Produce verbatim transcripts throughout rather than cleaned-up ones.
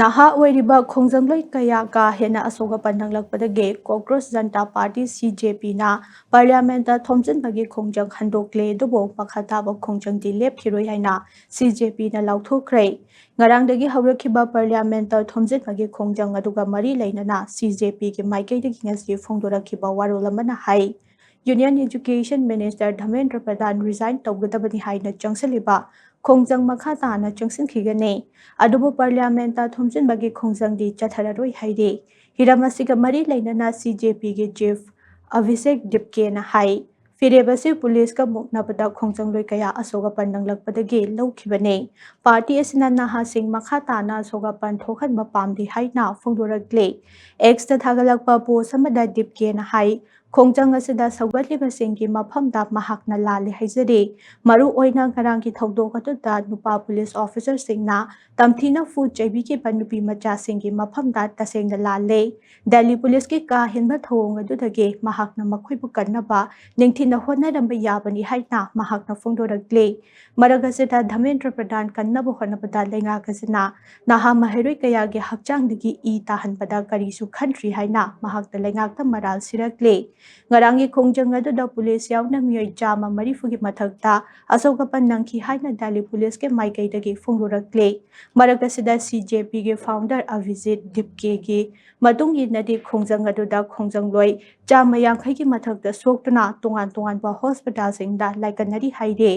ꯅꯍꯥ ꯑꯣꯏꯔꯤꯕ ꯈꯣꯡꯖꯪꯂꯣꯏ ꯀꯌꯥ ꯀꯥ ꯍꯦꯟꯅ ꯑꯁꯣꯛ ꯑꯄꯟ ꯅꯪꯂꯛꯄꯗꯒꯤ ꯀꯣꯀ꯭ꯔꯣꯁ ꯖꯟꯇꯥ ꯄꯥꯔꯇꯤ, ꯁꯤ ꯖꯦ ꯄꯤꯅ, ꯄꯥꯔꯂꯤꯌꯥꯃꯦꯟꯠꯇ ꯊꯣꯝꯖꯤꯟꯕꯒꯤ ꯈꯣꯡꯖꯪ ꯍꯟꯗꯣꯛꯂꯦ꯫ ꯑꯗꯨꯕꯨ ꯃꯈꯥ ꯇꯥꯕ ꯈꯣꯡꯖꯪꯗꯤ ꯂꯦꯞꯈꯤꯔꯣꯏ ꯍꯥꯏꯅ ꯁꯤ ꯖꯦ ꯄꯤꯅ ꯂꯥꯎꯊꯣꯛꯈ꯭ꯔꯦ꯫ ꯉꯔꯥꯡꯗꯒꯤ ꯍꯧꯔꯛꯈꯤꯕ ꯄꯥꯔꯂꯤꯌꯥꯃꯦꯟꯠꯇ ꯊꯣꯝꯖꯤꯟꯕꯒꯤ ꯈꯣꯡꯖꯪ ꯑꯗꯨꯒ ꯃꯔꯤ ꯂꯩꯅꯅ ꯁꯤ ꯖꯦ ꯄꯤꯒꯤ ꯃꯥꯏꯀꯩꯗꯒꯤ ꯉꯁꯤ ꯐꯣꯡꯗꯣꯔꯛꯈꯤꯕ ꯋꯥꯔꯣꯜ ꯑꯃꯅ ꯍꯥꯏ, ꯌꯨꯅꯤꯌꯟ ꯑꯦꯖꯨꯀꯦꯁꯟ ꯃꯤꯅꯤꯁꯇꯔ ꯙꯔꯃꯦꯟꯗ꯭ꯔ ꯄ꯭ꯔꯙꯥꯟ ꯔꯤꯖꯥꯏꯟ ꯇꯧꯒꯗꯕꯅꯤ ꯍꯥꯏꯅ ꯆꯪꯁꯤꯜꯂꯤꯕ ꯈꯣꯡꯖꯪ ꯃꯈꯥ ꯇꯥꯅ ꯆꯪꯁꯤꯟꯈꯤꯒꯅꯤ꯫ ꯑꯗꯨꯕꯨ ꯄꯥꯔꯂꯤꯌꯥꯃꯦꯟꯠꯇ ꯊꯣꯝꯖꯤꯟꯕꯒꯤ ꯈꯣꯡꯖꯪꯗꯤ ꯆꯠꯊꯔꯔꯣꯏ ꯍꯥꯏꯔꯤ꯫ ꯍꯤꯔꯝ ꯑꯁꯤꯒ ꯃꯔꯤ ꯂꯩꯅꯅ ꯁꯤ ꯖꯦ ꯄꯤꯒꯤ ꯆꯤꯐ ꯑꯚꯤꯁꯦꯛ ꯗꯤꯞꯀꯦꯅ ꯍꯥꯏ, ꯐꯤꯔꯦꯞ ꯑꯁꯤ ꯄꯨꯂꯤꯁꯀ ꯃꯨꯛꯅꯕꯗ ꯈꯣꯡꯖꯪꯂꯣꯏ ꯀꯌꯥ ꯑꯁꯣꯛ ꯑꯄꯟ ꯅꯪꯂꯛꯄꯗꯒꯤ ꯂꯧꯈꯤꯕꯅꯤ꯫ ꯄꯥꯔꯇꯤ ꯑꯁꯤꯅ ꯅꯍꯥꯁꯤꯡ ꯃꯈꯥ ꯇꯥꯅ ꯑꯁꯣꯛ ꯑꯄꯟ ꯊꯣꯛꯍꯟꯕ ꯄꯥꯝꯗꯦ ꯍꯥꯏꯅ ꯐꯣꯡꯗꯣꯔꯛꯂꯤ꯫ ꯑꯦꯛꯁꯇ ꯊꯥꯒꯠꯂꯛꯄ ꯄꯣꯁ ꯑꯃꯗ ꯗꯤꯞꯀꯦꯅ ꯍꯥꯏ, ꯈꯣꯡꯖꯪ ꯑꯁꯤꯗ ꯁꯧꯒꯠꯂꯤꯕꯁꯤꯡꯒꯤ ꯃꯐꯝꯗ ꯃꯍꯥꯛꯅ ꯂꯥꯜꯂꯦ ꯍꯥꯏꯖꯔꯤ꯫ ꯃꯔꯨ ꯑꯣꯏꯅ ꯉꯔꯥꯡꯒꯤ ꯊꯧꯗꯣꯛ ꯑꯗꯨꯗ ꯅꯨꯄꯥ ꯄꯨꯂꯤꯁ ꯑꯣꯐꯤꯁꯔꯁꯤꯡꯅ ꯇꯝꯊꯤꯅ ꯐꯨ ꯆꯩꯕꯤꯈꯤꯕ ꯅꯨꯄꯤ ꯃꯆꯥꯁꯤꯡꯒꯤ ꯃꯐꯝꯗ ꯇꯁꯦꯡꯅ ꯂꯥꯜꯂꯦ꯫ ꯗꯦꯜꯂꯤ ꯄꯨꯂꯤꯁꯀꯤ ꯀꯥ ꯍꯦꯟꯕ ꯊꯧꯑꯣꯡ ꯑꯗꯨꯗꯒꯤ ꯃꯍꯥꯛꯅ ꯃꯈꯣꯏꯕꯨ ꯀꯟꯅꯕ ꯅꯤꯡꯊꯤꯅ ꯍꯣꯠꯅꯔꯝꯕ ꯌꯥꯕꯅꯤ ꯍꯥꯏꯅ ꯃꯍꯥꯛꯅ ꯐꯣꯡꯗꯣꯔꯛꯂꯤ꯫ ꯃꯔꯛ ꯑꯁꯤꯗ ꯙꯔꯃꯦꯟꯗ꯭ꯔ ꯄ꯭ꯔꯙꯥꯟ ꯀꯟꯅꯕ ꯍꯣꯠꯅꯕꯗ ꯂꯩꯉꯥꯛ ꯑꯁꯤꯅ ꯅꯍꯥ ꯃꯍꯩꯔꯣꯏ ꯀꯌꯥꯒꯤ ꯍꯛꯆꯥꯡꯗꯒꯤ ꯏ ꯇꯥꯍꯟꯕꯗ ꯀꯔꯤꯁꯨ ꯈꯟꯗ꯭ꯔꯤ ꯍꯥꯏꯅ ꯃꯍꯥꯛꯅ ꯂꯩꯉꯥꯛꯇ ꯃꯔꯥꯜ ꯁꯤꯔꯛꯂꯤ꯫ ꯉꯔꯥꯡꯒꯤ ꯈꯣꯡꯖꯪ ꯑꯗꯨꯗ ꯄꯨꯂꯤꯁ ꯌꯥꯎꯅ ꯃꯤꯑꯣꯏ ꯆꯥꯝꯃ ꯃꯔꯤꯐꯨꯒꯤ ꯃꯊꯛꯇ ꯑꯁꯣꯛ ꯑꯄꯟ ꯅꯪꯈꯤ ꯍꯥꯏꯅ ꯗꯦꯜꯂꯤ ꯄꯨꯂꯤꯁꯀꯤ ꯃꯥꯏꯀꯩꯗꯒꯤ ꯐꯣꯡꯗꯣꯔꯛꯂꯤ꯫ ꯃꯔꯛ ꯑꯁꯤꯗ ꯁꯤ ꯖꯦ ꯄꯤꯒꯤ ꯐꯥꯎꯟꯗꯔ ꯑꯚꯤꯖꯤꯠ ꯗꯤꯞꯀꯦꯒꯤ ꯃꯇꯨꯡ ꯏꯟꯅꯗꯤ ꯈꯣꯡꯖꯪ ꯑꯗꯨꯗ ꯈꯣꯡꯖꯪꯂꯣꯏ ꯆꯥꯝꯃ ꯌꯥꯡꯈꯩꯒꯤ ꯃꯊꯛꯇ ꯁꯣꯛꯇꯨꯅ ꯇꯣꯉꯥꯟ ꯇꯣꯉꯥꯟꯕ ꯍꯣꯁꯄꯤꯇꯥꯜꯁꯤꯡꯗ ꯂꯥꯏꯀꯠꯅꯔꯤ ꯍꯥꯏꯔꯤ꯫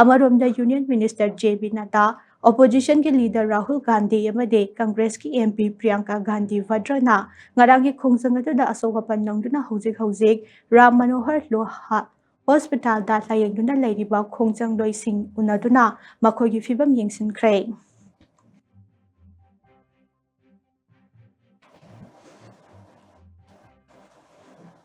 ꯑꯃꯔꯣꯝꯗ union minister J P Nadda, ꯑꯣꯄꯣꯖꯤꯁꯟꯒꯤ ꯂꯤꯗꯔ ꯔꯥꯍꯨꯜ ꯒꯥꯟꯙꯤ ꯑꯃꯗꯤ ꯀꯪꯒ꯭ꯔꯦꯁꯀꯤ ꯑꯦꯝ ꯄꯤ ꯄ꯭ꯔꯤꯌꯥꯡꯀꯥ ꯒꯥꯟꯙꯤ ꯚꯗ꯭ꯔꯅ ꯉꯔꯥꯡꯒꯤ ꯈꯣꯡꯖꯪ ꯑꯗꯨꯗ ꯑꯁꯣꯛ ꯑꯄꯟ ꯅꯪꯗꯨꯅ ꯍꯧꯖꯤꯛ ꯍꯧꯖꯤꯛ ꯔꯥꯝ ꯃꯅꯣꯍꯔ ꯂꯣꯍꯥ ꯍꯣꯁꯄꯤꯇꯥꯜꯗ ꯂꯥꯌꯦꯡꯗꯨꯅ ꯂꯩꯔꯤꯕ ꯈꯣꯡꯖꯪꯂꯣꯏꯁꯤꯡ ꯎꯅꯗꯨꯅ ꯃꯈꯣꯏꯒꯤ ꯐꯤꯕꯝ ꯌꯦꯡꯁꯤꯟꯈ꯭ꯔꯦ꯫